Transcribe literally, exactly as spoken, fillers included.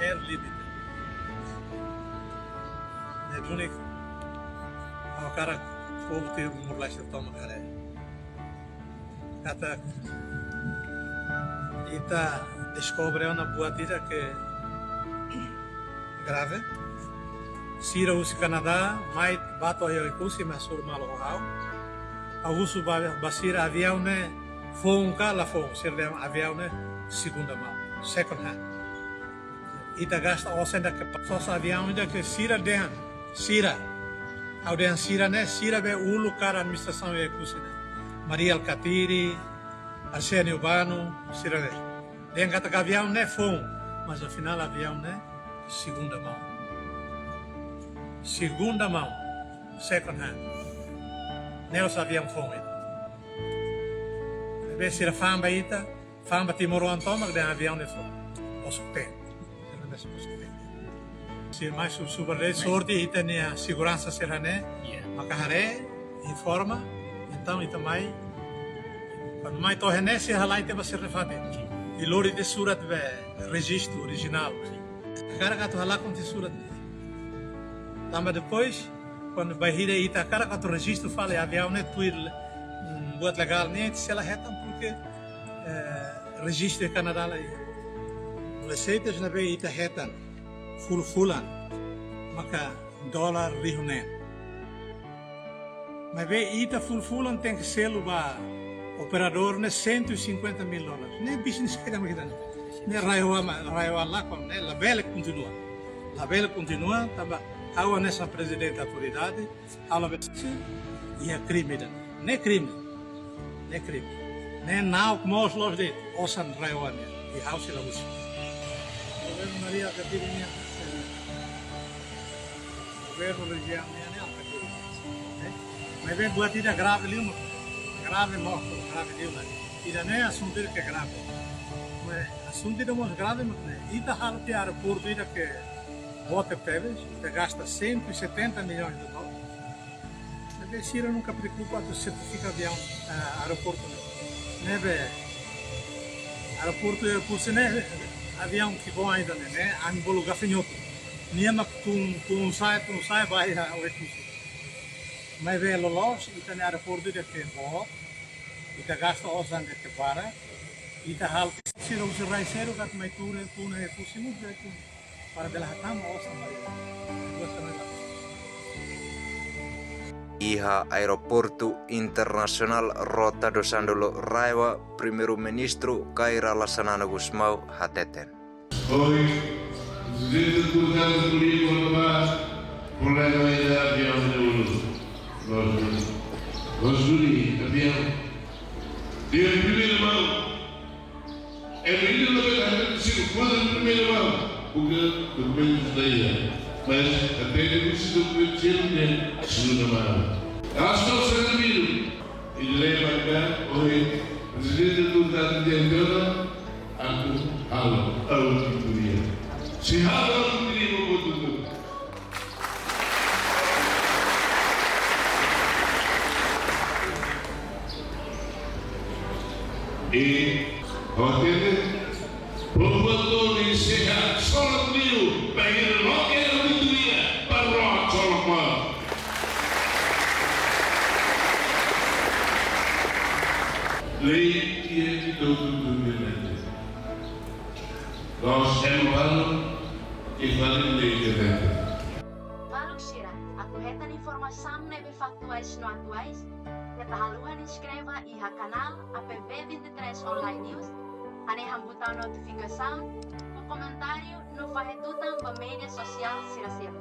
Air Limited. Ne'e duni ha'u hakarak povu Timor-Leste tomak haree katak ita deskobre ona buat ida ke grave. Sira husi Kanadá mai bá to'o iha Oekusi, mai hasoru malu ho ha'u. Ha'u husu ba, ba sira aviaun ne'e foun ka la foun, sira dehan aviaun ne'e segunda mão, second hand. Ita gasta osan ida ke pa-, sosa aviaun ida ke sira dehan, sira. Ha'u dehan sira ne'e, sira be uluk kaer administrasaun Oekusi ne'e. Mari Alkatiri, Arsénio Bano, sira ne'e. Dehan katak aviaun ne'e foun, mas afinál aviaun ne'e segunda mão. Segunda mão, second hand. Ne'e la'ós aviaun foun ida. Be sira fa'an ba ita, fa'an ba timoroan tomak dehan aviaun ne'e foun. Osan ten. Sira ne'e osan ten. Sira mai su-, subar de'it, sorte ita-nia seguransa sira ne'e. Iya. Maka haree, informa, entaun ita mai. Kuandu mai to'o iha ne'e sira halai tiha ba sira-nia fatin. Sin. I lori tiha surat be rejistu orijinál. Sin. Hakarak atu halakon tiha surat. Tanba depois, kuandu bainhira ita hakarak atu rejistu fali aviaun ne'e tuir, mm, buat legál ne'e, sei la hetan porke, eh, rejistu iha Kanadá la iha. Reseitas ne'ebé ita hetan fulan-fulan maka dolar rihun neen. Maibé ita fulan-fulan tenke selu ba operadór ne'e cento e cinquenta mil dólares. Ne'e bisnis kedas mak ita-nian. Ne'e RAEOA mak, RAEOA lakon, ne'e labele kontinua. Labele kontinua, tanba ha'u hanesan prezidente autoridade, ha'u labele iha krime ida. Ne'e krime. Ne'e krime. Ne'e na'ok moos loos de'it, osan RAEOA nian. I ha'u sei la husu. Governu Mari Alkatiri nian, eh, governu rejiaun nian ne'e Alkatiri. Eh? Maibé buat ida grave liu mak, grave mós, grave liu mak. Ida-ne'e asuntu ida ke grave. Maibé asuntu ida mós grave mak ne'e. Ita halo tiha aeroportu ida ke boot tebes, ita gasta cento e setenta milhões de dólares. Maibé sira nunka preokupa atu sertifika aviaun, eh, aeroportu ne'e. Ne'ebé aeroportu, aeroportu ne'e aviaun ki'ik ida ne'e, ne'e ami bolu gafanhoto. Nia mak tun, tun sa'e, tun sa'e ba iha Oekusi. Maibé loloos, ita-nia aeroportu ida ke boot, ita gasta osan ida ke barak, ita halo sira husi rai seluk atu mai tun, tun iha Oekusi, para bele hatama osan ba ita. Buat sira ne'e. iha Aeroportu Internasionál Rota do Sândalo RAEOA, Primeiru-Ministru Kay Rala Xanana Gusmão hateten. Ohin, Prezidente Deputadu Polítiku Paz, problema ida aviaun de ulu. Nós, nós, aviaun. De primeira mão. É menino da verdade, se for de primeira mão, porque documentos da ilha. Mas até que não se documentos de segunda mão. Hasta o Sandro Miro, e leva cá, ohin, Prezidente Deputadu de Angola, aku halo auditoria. Se halo auditoria, vou botar tudo. E, ohin, provador de serra, solo mil, para ir logo era muito dia, para o solo mal. Lei que é de todo mundo, né? Nós temos valor e vale lei de dentro. Maluk sira, atu hetan informasaun ne'ebé faktuais no atuais, keta haluha inskreve iha kanál A P V vinte e três Online News, hanehan butaun notifikasaun, fó komentáriu no fahe tutan ba média sosiál sira seluk.